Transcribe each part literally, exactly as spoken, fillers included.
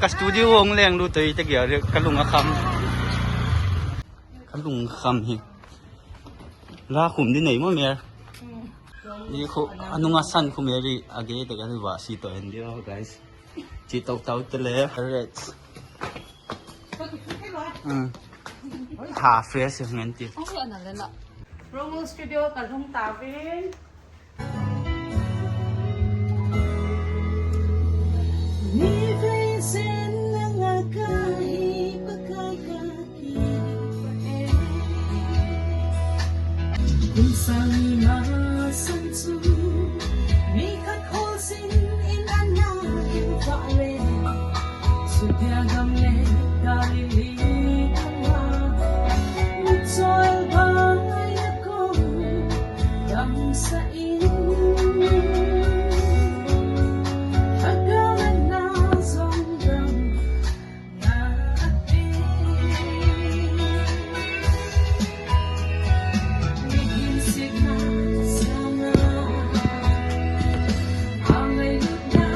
Ka studio hung leng lut ei ta gel, ka lung a kham. Ka lung kham hi. La khum di nei maw Mer? Ni khu a nung a san khu Mer i a gei tak a va si to hen dia guys. Chi tok tau te le. Rest. Ha fresh ngen ti. Promo studio ka lung ta vin. Ni vei zin a ngak ahi Pakai ka kipak e. Kum sâng ni masang chu mi khat khawlzin in a na in vak le, Judea gam le Galili gam ah, mitchawl bang a kum damsa in, a gam a na zong dam na a ti. Mihing siatna sâng a, a ngailutna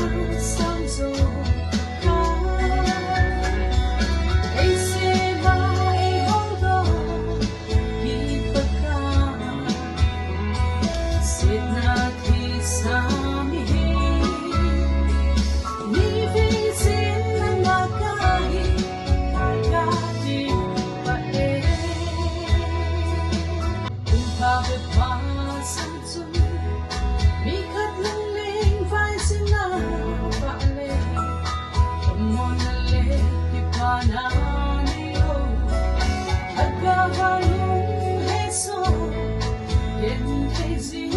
sâng zaw ka, ei sêm a, ei hawldok hi Pakai, siatna thisa mihing, ni vei zin a ngak ahi Pakai ka kipak e. Kum pha bep masang chun, mi khat lungning vai zin a vak le, kamna le kipana nei lo, a ka va lung he so, gen thei zing.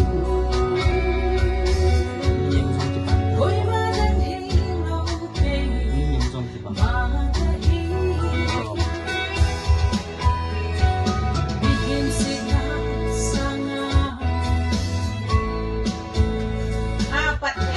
Koima dang hilo kei, ma ka hi. Mihing siatna sâng a, a pat e.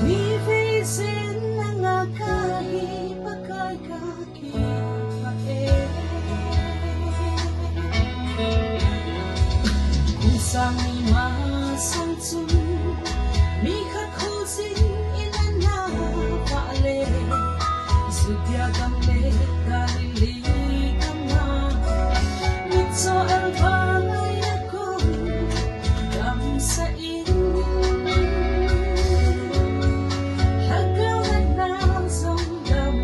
Ni vei zin a ngak ahi Pakai ka kipak e. Kum sâng ni masang chun, mi khat khawlzin in a na vak le, Judea gam le Galili gam ah, mitchawl bang a kum damsa in, a gam a na zong dam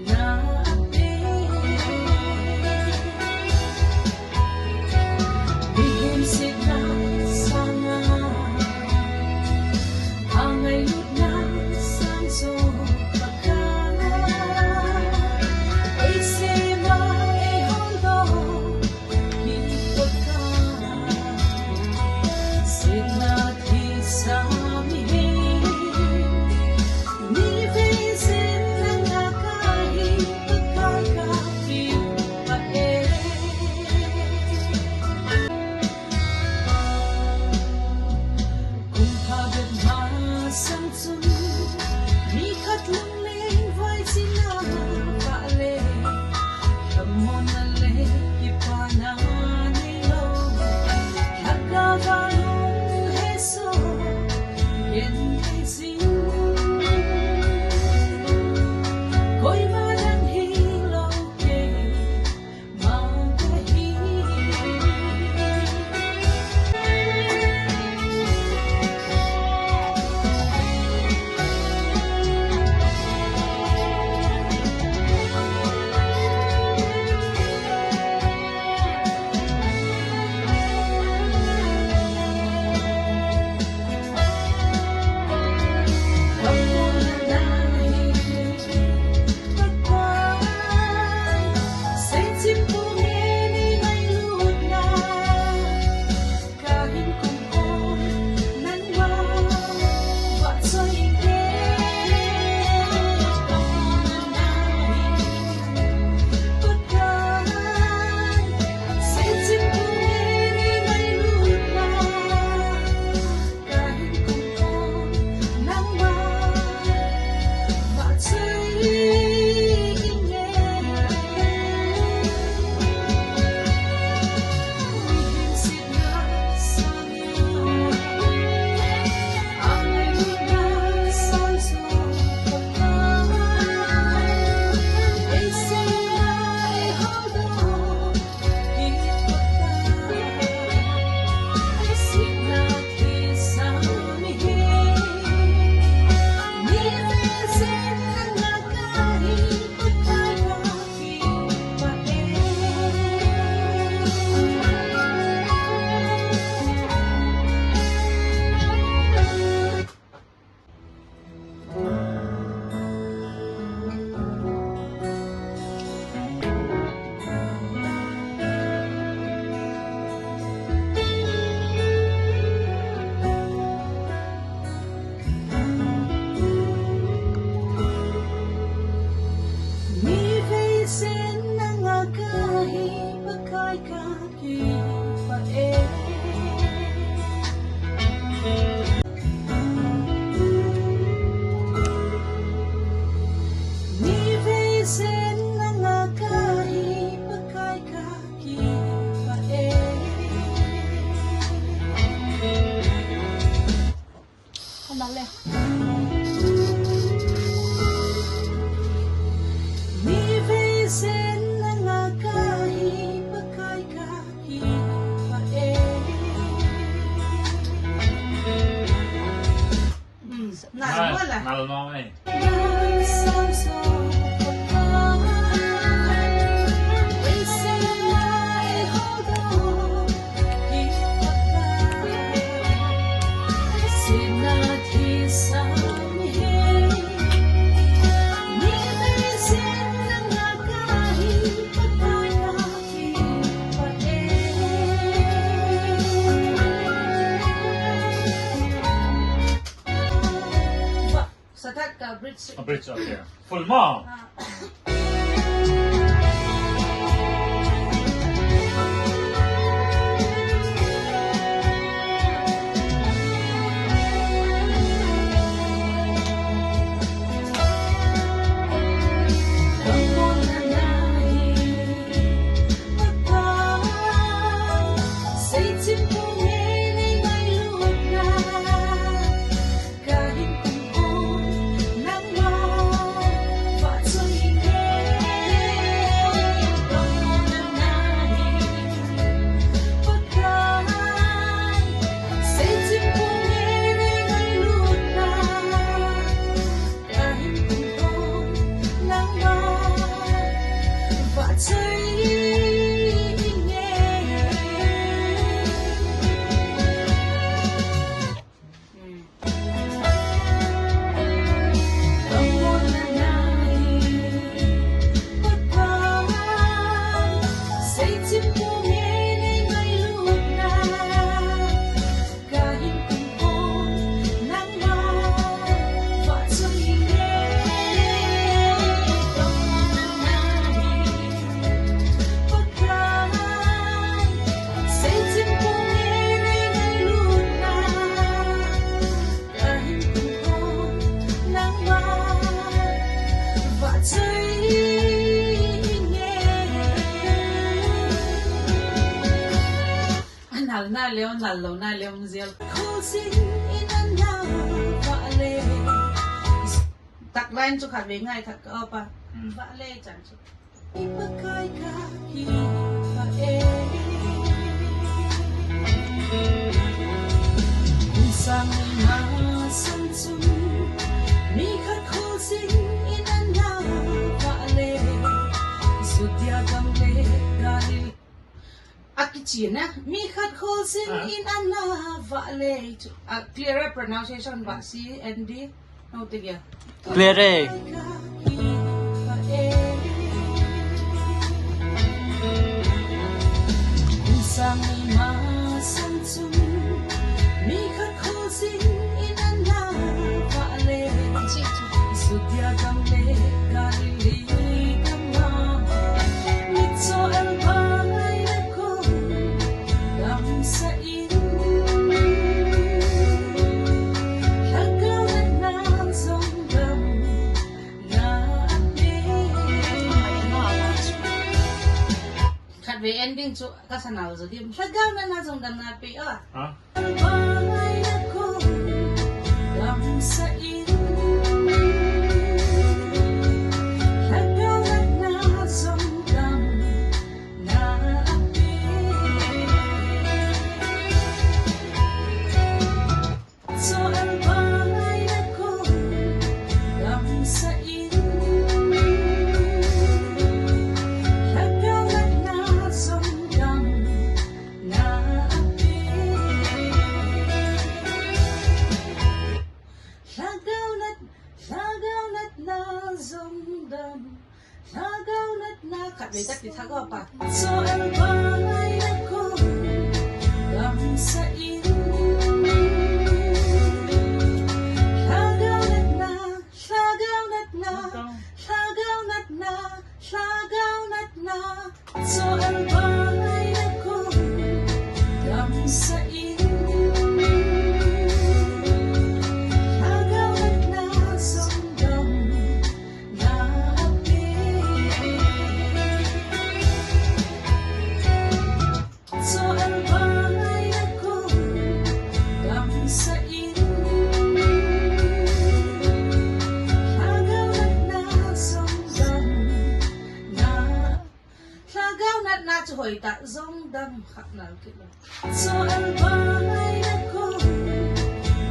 na a ti. Mihing siatna sâng a, a ngailutna sâng zaw ka, Sen nang a ka hi Pakai ka kipak e. Ni vei sen nang a ka hi Pakai ka kipak e. Ka nal le. Ni vei sen nang a ka hi Pakai ka kipak e. Nal, nal mawng ei. Sa tak ka bridge. A bridge, okay. Full maw? Ah. A nalna leh a nallo nallo zial. Tak line chu khatvei ngai thak ka op a. Hmm. Vale chan chu. I Pakai ka kipak e. Kum sâng ni ma sung chun mi khat khawl zing in a na vale, Judea gam le Galil a kichian a, mi khat khawl zing in a na vale chu. A clear a pronunciation va si and di. Clear e. Khatvei ending chu ka sa nal zaw diam. Hlagau natna zong damna pe a. Ha? Hlagau nat, hlagau natna zong dam. Hlagau natna khatvei tak ti thak a pa. Hlagau natna, hlagau natna, hlagau natna, hlagau Na, chawl bai na kum damsa in, lhagau natna zong dam na a pe. Chawl bai na kum damsa in, lhagau natna zong dam na, lhagau natna chu hoi tak zong dam kha nal kit lo. Chawl bai na kum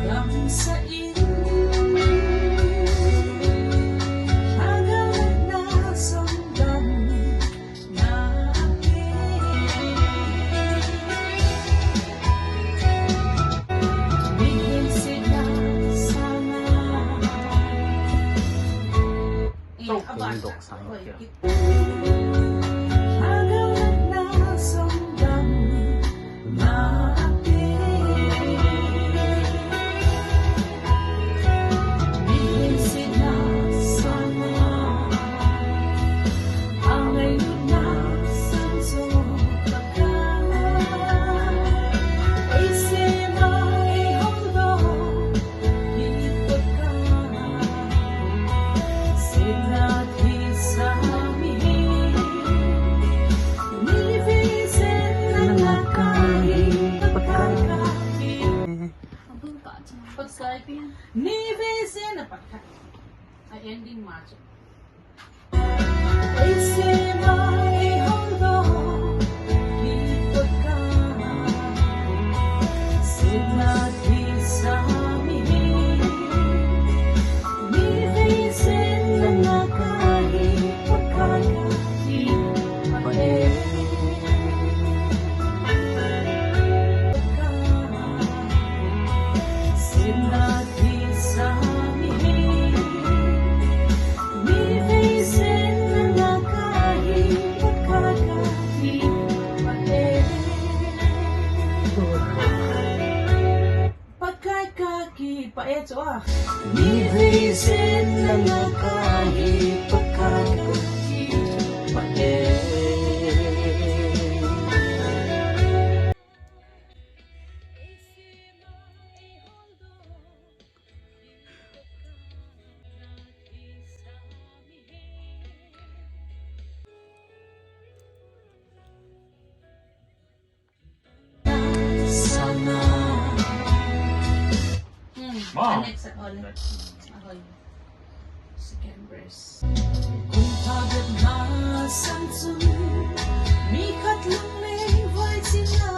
damsa in, lhagau natna zong dam na a pe. Mihing siatna sâng a, eh, a ban dok sâng a, lhagau natna zong dam na a pe. Mihing siatna sâng a, a ngaina sâng chu Pakai, ei sêm a, ei houlo hi Pakai, siatna thisa mi hi, ni vei zen na ngak ahi Pakai ka hi. Pakai, ni vei zen na Pakai. A ending ma chu. Ei sêm a, ei houlo hi Pakai, siatna thisa mi hi, ni vei zen na ngak ahi Pakai ka hi. Siatna thisa mi hi, ni vei zen na ngak ahi Pakai ka hi. Pakai ka kipâk e chu a. Ni vei zen na ngak ahi Pakai ka kipâk e. Sâng a. Hmm, ma. Next, a hoi. A hoi. Second verse. Kum pha bep ma sâng chun, mi khat lungning vai zin a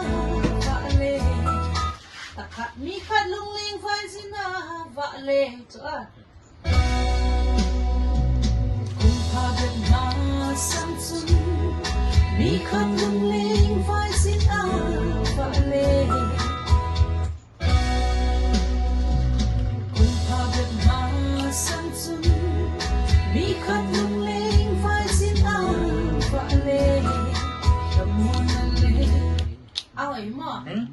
vak le. Tak kha, mi khat lungning vai zin a vak le chu a. Kum pha bep ma sâng chun, mi khat lungning vai zin a vak le. Kum pha bep ma sâng chun, mi khat lungning vai zin a vak le. Ka mun a le. A hoi maw? Hmm?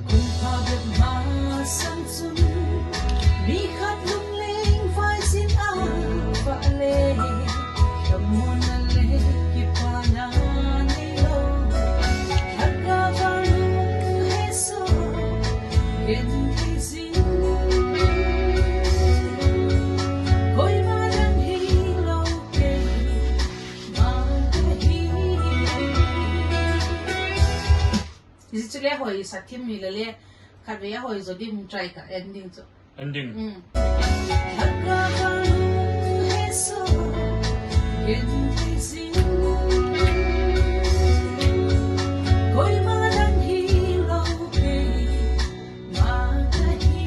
Kum pha bep ma sâng chun, mi khat lungning vai zin a vak le. Ka mun a le kipâkna neilo, thagau a lung he so, gen thei zing. Koima dang hilo kei, ma ka hi. Zia chu le hoi sa thim mi le le, khatvei a hoi zaw ding try ka, ending chu. Ending. Hmm. Thagau a lung he so, gen thei zing. Koima dang hilo kei, ma ka hi.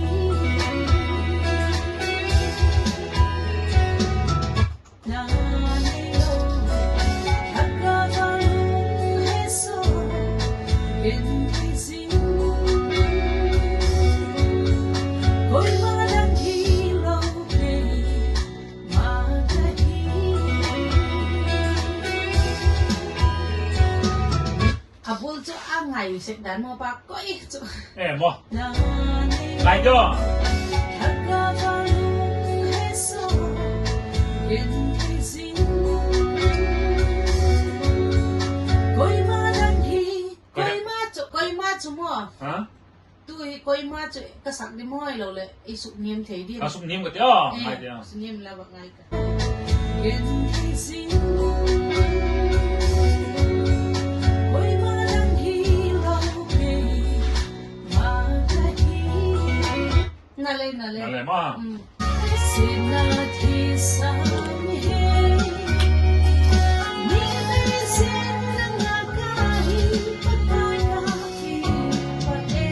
A bul chu a ngai sek dan maw pa koi chu. E maw. Ngai daw. Tu hi koima chu ka sak di mawi lo leh i sukniam thei di. A sukniam ka ti a, ngai ti a. Sukniam la va ngai ka. Gen thei zing, koima dang hilo, keima ka hi. Na le, na le. Na le ma. Sina thisan hi, ni vei zin na ngak ahi, Pakai ka kipak e.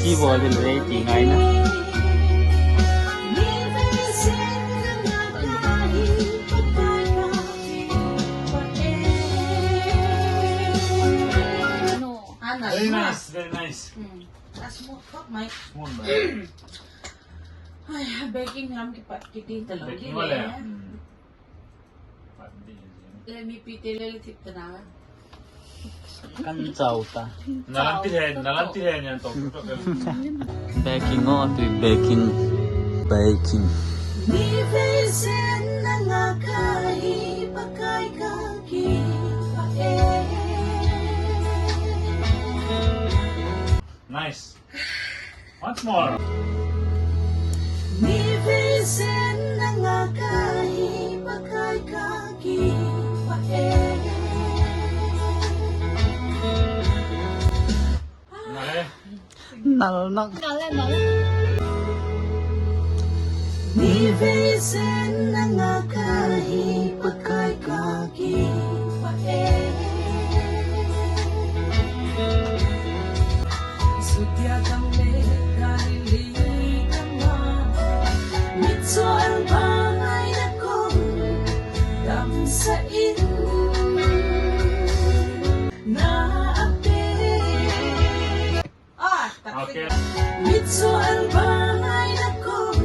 Keyboard in rei ti ngai na. Very nice, very nice. Smooth mai. Smooth mai. Ai, baking lam kipat kiti talo di le. Pat di. Le mipite le le thip ta na. Kan chau ta. Na lam ti hen, na lam ti hen yan to. Baking o, tui baking. Baking. Ni vei zin na ngak ahi, Pakai ka kipak e. Nice. Once more. Ni vei zin na ngak ahi, Pakai ka kipak e. Nal nang. Ni vei zin na ngak ahi, Pakai ka kipak e. Judea gam le Galilee gam ah, mitchawl bang ngaina kong damsa in, na a pe. Mitchawl bang ngaina kong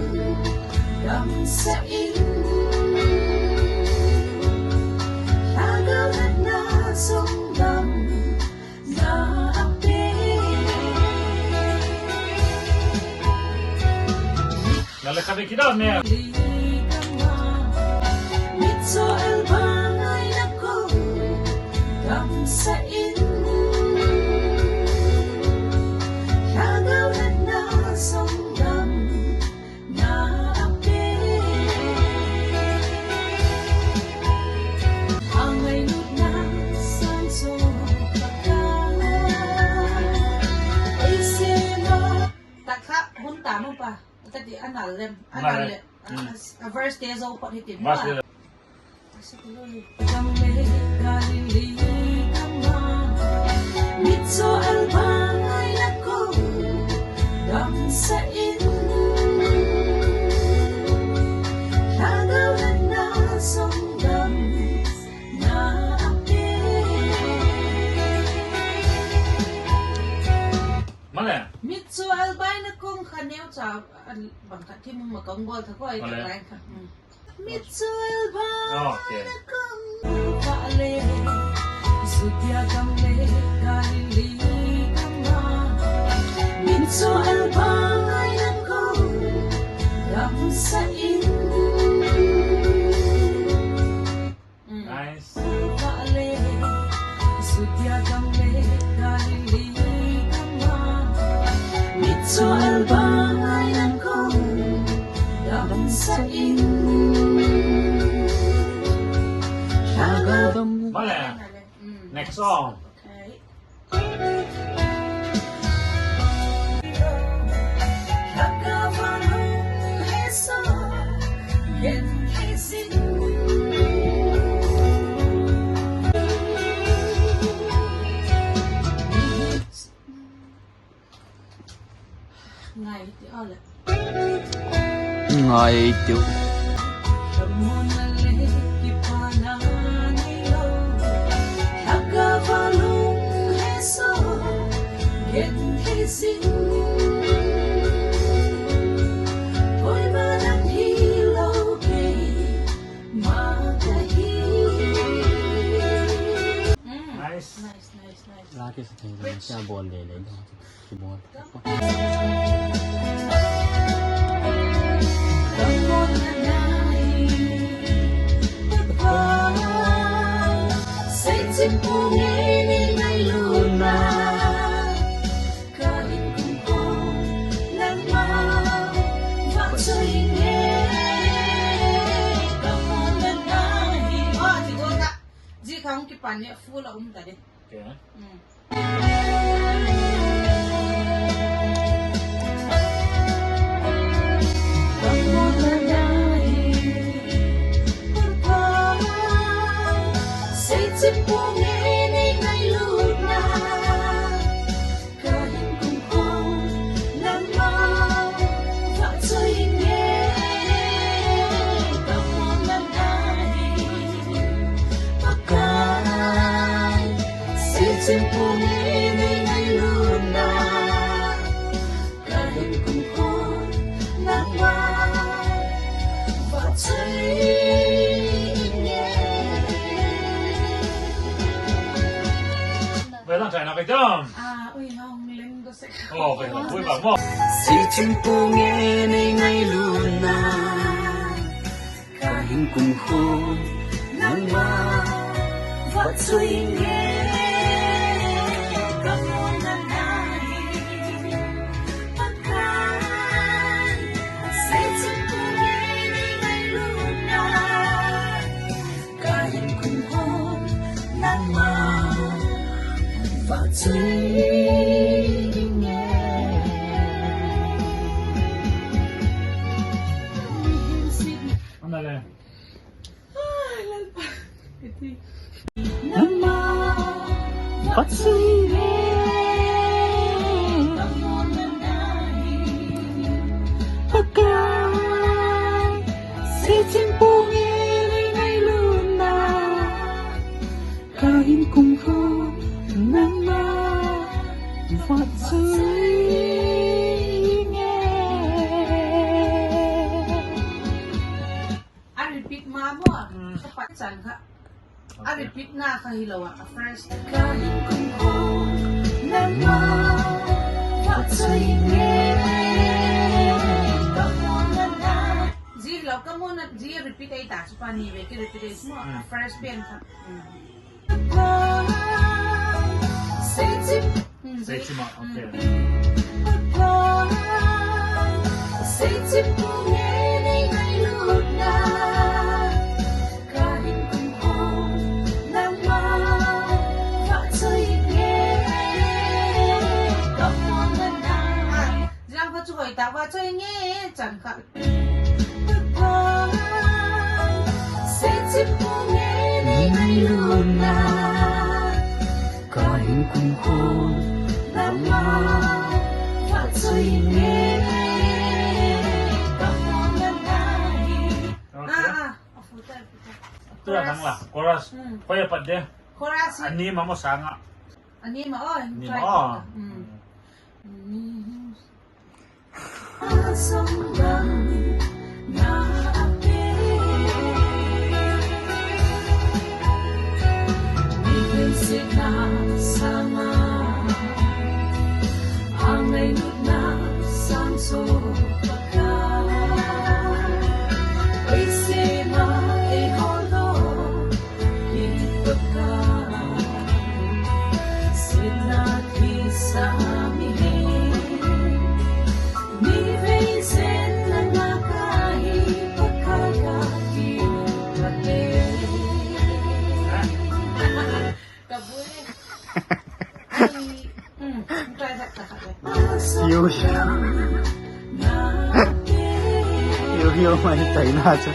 damsa in, thagau natna zong dam na a pe. Mitchawl bang ngaina kong damsa in, thagau natna zong dam na a pe. A ngainutna sâng zaw ka, ei sêm a. Tak kha hun tam a pa, ka ti a nal lem, a nal le. A verse te zo phot hi tin. Galilee gam ah, mitchawl bang ngaina kong damsa in, thagau natna zong dam na a pe. Mitchawl bang ngaina kong kha neucha, bang khat thim ma kong bawl tha koi tak lai kha. Mitchawl bang ngaina kong, vale, Judea gam le Galilee gam ah, mitchawl bang ngaina kong damsa in. Vale, Judea gam le Galilee gam ah, mitchawl bang ngaina kong damsa in. Next song. Ngai ti a le. Ngai ti. La kisa thei lo, sia bawl le le ding, kibawl. Zia kha hung kipan ni a full a um ta di. Vai lang chaina kai tam. Ah, ui, hung leng do sek. Oh, vai lang, ui, bang mo. Sichimpu nge nei ngailutna, ka hinkhum hun nangma va choi nge. Ka mawlna nai, Pakai, sichimpu nge nei ngailutna, ka hinkhum hun nangma va choi nge. Ana le. Nangma va choi nge. Pakai, sichimpu nge nei ngailutna, ka hinkhum hun nangma va choi nge. A repeat ma maw, a pat chan kha. A repeat na kha hilo a, a first. Ka hinkhum hun nangma va choi nge. Ka mawlna nai. Zia hilo, ka mawlna, zia repeat ei ta chu pa ni ve, ki repeat ei chu maw, a first pen kha. Seichima, okay. Zia kha chu hoi ta, va choi nge chan kha. Seichimpu nge nei ngailutna, ka hinkhum hun nangma va choi nge. Ka mawlna nai. Okay. Ah, ah, a full time, full time. Tua dang la, chorus. Hmm. Hoi a pat de. Chorus. Ani ma maw sâng a. Ani ma, oh, ani ma, oh. Hmm. Ka vui. Ai, um, try sak ka khat le. Yo, yo. Yo, yo, mai tai na chu.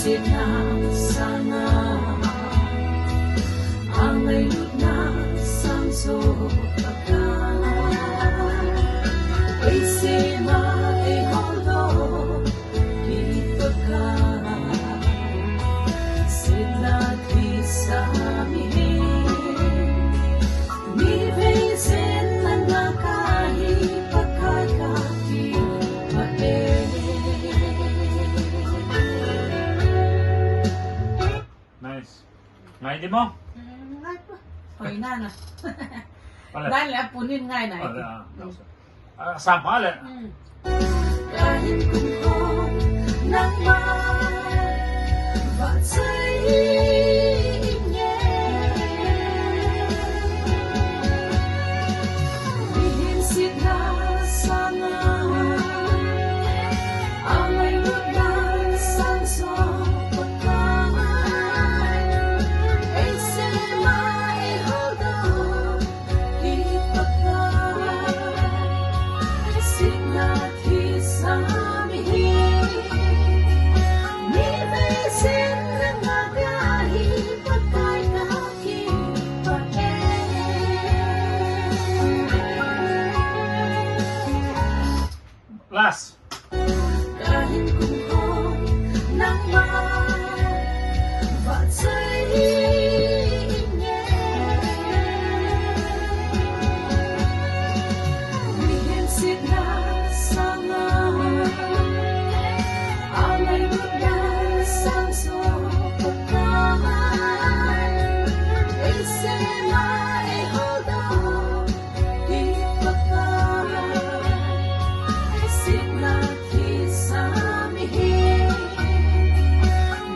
Sitna sâng a, a ngailutna sâng zaw Pakai, ei sêm a, ei hawldawk hi Pakai. Sitna thisa mihem, mi vei zen na ngâk ahi Pakai ka kipak e. Nice. Ngai di maw? Mm, ngai pa. Hoi na na. Ale. Dan le a punin ngai nai. Ale, ti. Ah, no, sir. Ah, sam pa le. Mm. Ka hin kum khawm nangma va chai nge. Mihem sitna sâng a, a ngailutna sâng zaw Pakai, ei sêm a, ei hawldawk hi Pakai. Sitna thisa mihem, mi vei zen na ngâk ahi Pakai ka kipak e. Last. Ka hin kum khawm nangma va chai nge. Mihem sitna sâng a, a ngailutna sâng zaw Pakai, ei sêm a, ei hawldawk hi Pakai. Sitna thisa mihem,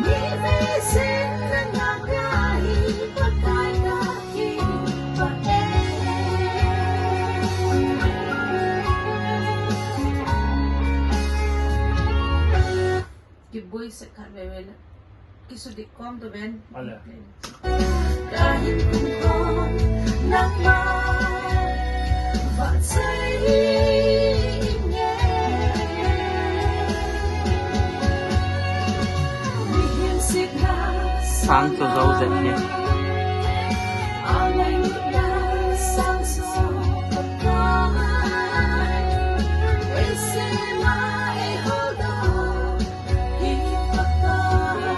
mi vei zen na ngâk ahi Pakai ka kipak e. Kibuai sek khat veve le. Kisudik kawm ta ven. Ale. Ka hin kum khawm nangma va chai nge. Mihem sitna sâng zaw zet hi. A ngailutna sâng zaw Pakai, ei sêm a, ei hawldawk hi Pakai.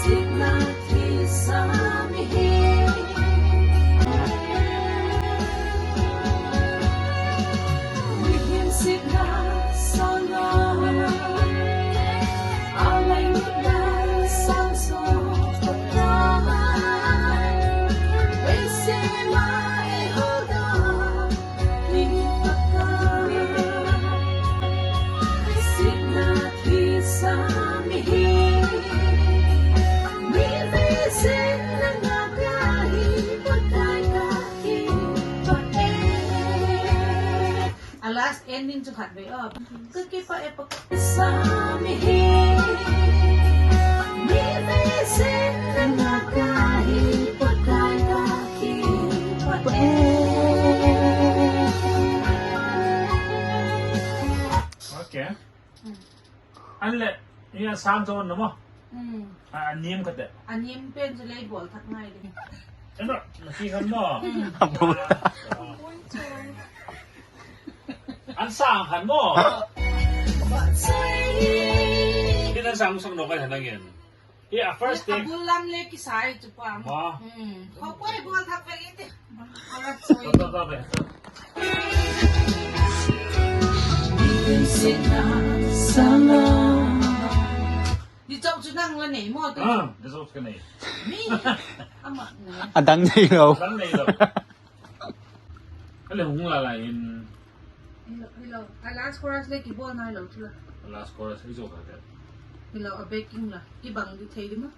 Sitna thisa mihem, mihem sitna sâng a, a ngailutna sâng zaw Pakai, ei sêm a, ei hawldawk hi Pakai. Sitna thisa mihem, mi vei zen na ngâk ahi Pakai ka kipak e. A last ending chu khat vei a. Ka kipak e Pakai. Sa mihem, mi vei zen na ngâk ahi Pakai ka kipak e. Okay. An le, i a sâng zaw na maw. A niam kha te. A niam pen chu lei bawl thak ngai ding. Ena, na ti khan maw. An sâng khan maw. Ken an sâng sak nawk ai han angin. Hi a first take. A bul lam le kisai chu pa. Maw. Khawpui bawl thak ve i ti. Di chau chu nang la nei maw tu. Ah, di chau ka nei. Mi. Ama nei. A dang nei lo. A dang nei lo. Ka le hung la la in. Hilo, hilo. A last chorus le kibawl nai lo chu la. A last chorus i zo ka te. Hilo, a backing la. Kibang di thei di maw.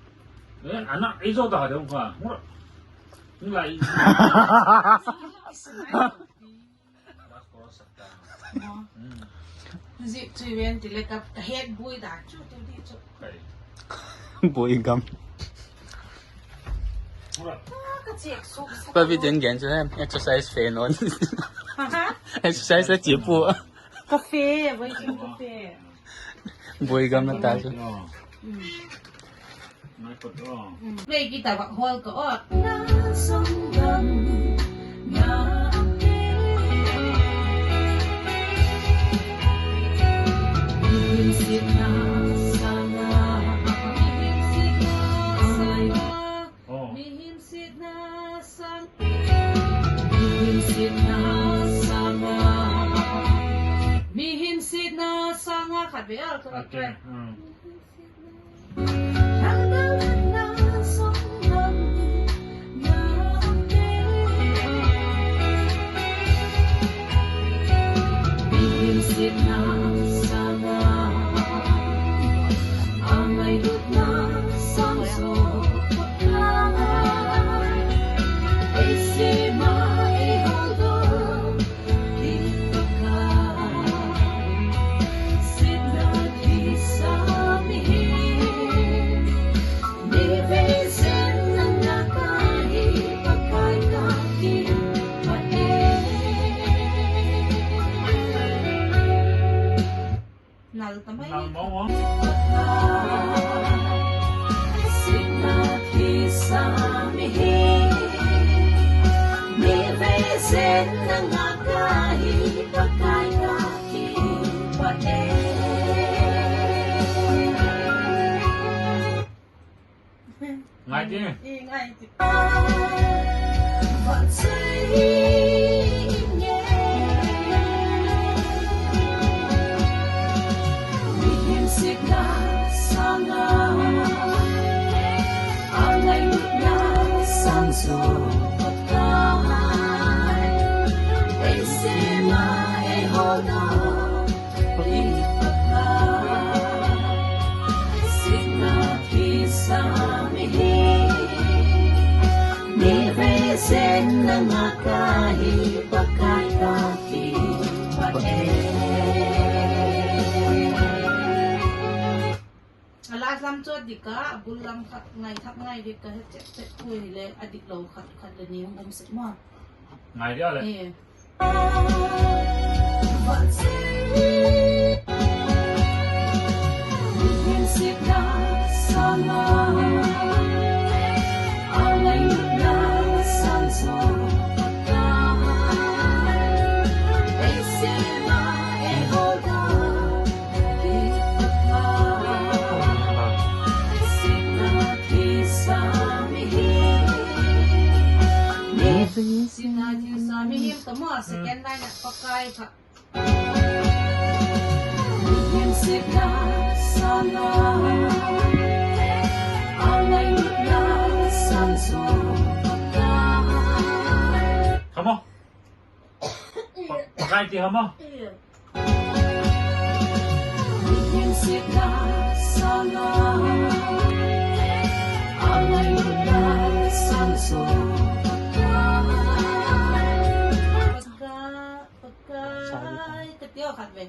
Eh, ana, i zo ta de hung ka. Hung la. Hung la i. Zik chui ven ti le ka, ka het buai dan chu tu di chu. Buai gam. Ka vi tin gen chu hem, exercise fe non. Aha. Exercise la chi pu. Ka fe, buai gam ka fe. Buai gam na ta chu. Play guitar vak hawl ka aw. Na song gam na te. Mihing siatna sâng a. Mihing siatna sâng a. Aw. Mihing siatna sâng. Mihing siatna sâng a. Mihing siatna sâng a khat ve al ka. Okay. Nal ta mai. Nal mau a. Siatna thisa mi hi, mi vei zen na ngâk ahi, Pakai ka kipat e. Ngai ti. I ngai ti. Mihing siatna sâng a, a ngailutna sâng zaw Pakai, ei sem a ei hawldok. Siatna thisa mi hi, mi vei zen na ngâk ahi, Pakai ka kipat e. A last lam chu a dik a, a bul lam kha ngai thak ngai dik ka he chet chet pui le a dik lo khat khat le ni hung um sek maw. Ngai dia le. E. Siatna thisa mi hi ka maw, second line ah Pakai kha. Come on. Pa-, Pakai ti hama. Pakai, Pakai, ka ti a khat ve.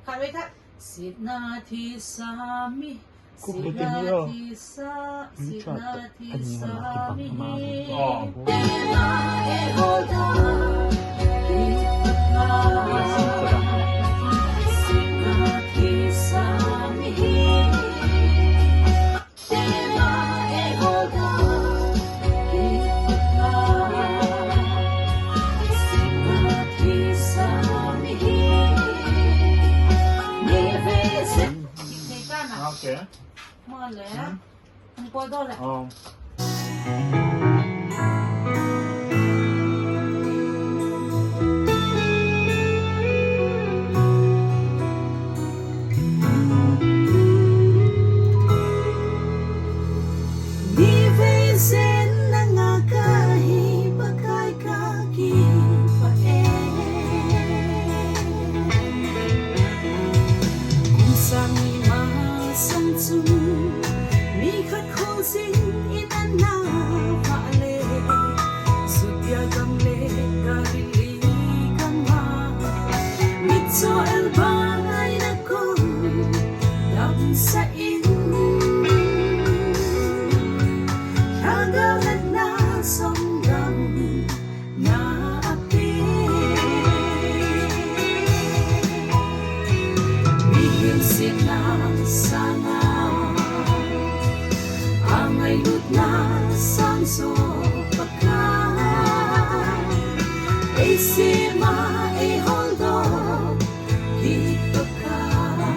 Khat vei khat. Siatna thisa mi, siatna thisa, siatna thisa mi hi. Okay. Male. Hmm? Hung pawl daw le. Oh. Mi vei zen na ngâk ahi, Pakai ka kipat e. Joel bang ngaina kum damsa in, thagau hetna sawm gam na a pia. Mihing siatna sâng a a ngailutna sâng zaw Pakai, ei siam a ei hawldok kit Pakai.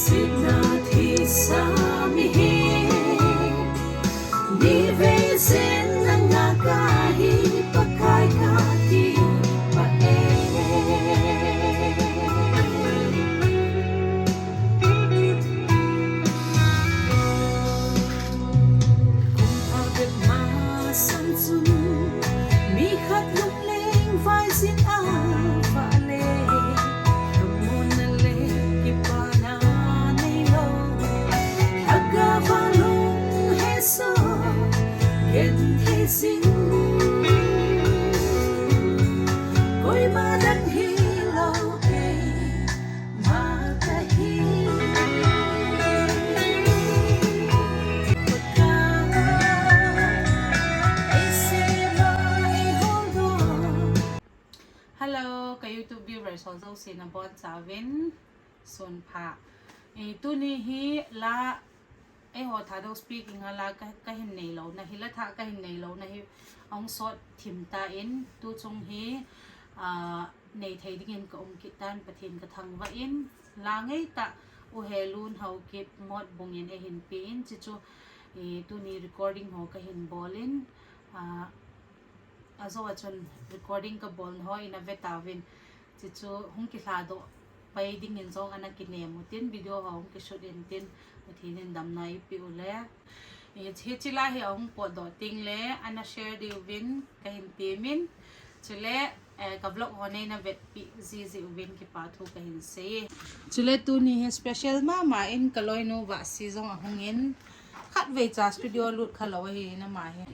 Siatna thisa mihing, ni vei zen na ngak ahi Pakai ka ti pa e. Kum pha bep ma sâng chun, mi khat lunglen vai zing a vale, lungmuanna le kipana neilo, thagau a lung he zaw genthei zing, koima dang hilo keima ka hi. Hello, ka YouTube viewers haw zosia na bawn chau in, sun pha. Tuni hi la, eihaw Thadou speaking a la ka hin neilona hi, la thak ka hin neilona hi a hung sawt thim ta in, tu chung hi nei thei dingin ka um kit ta'n, Pathian ka thangvah in, la ngei tah U Helun Haokip Motbung in ei hin pia in, chi chu tuni recording haw ka hin bawl in, a zo a chun recording ka bawlna haw in a ve tau in, chi chu hung kithladok pai dingin zong ana kinêm u tin, video haw hung kishoot intin, Pathian in damna ei pia u le. Hichi la hi a hung pawtdok ting le ana share diu in ka hin tiam in, chule ka vlog haw nei na vetpi zizi uvin kipakthu ka hin sei. Chule tuni hi special ma ma in ka lawinu Vahsi zong a hung in, khatvei cha studio lut kha lo ahi na ma hi.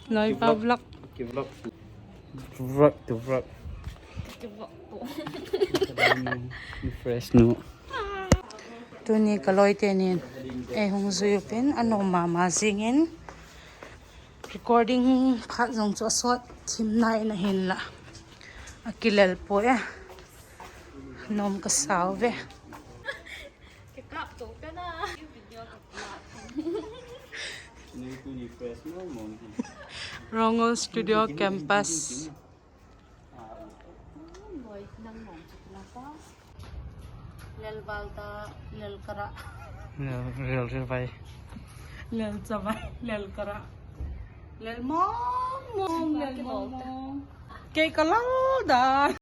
Loipa vlog. Vlog to vlog. Fresh nu. Tuni ka lawite'n ei hung zui u pin a nuam ma ma zing in, recording khat zong chu a sawt thim nai in a hinla, a kilel puai e. Nuam ka sau ve. Rongol Studio Campus. Lel val ta, lel kara. Lel, lel ril vai. Lel chavai, lel kara. Lel mawng mawng, lel mawng mawng. Kei ka lal dan.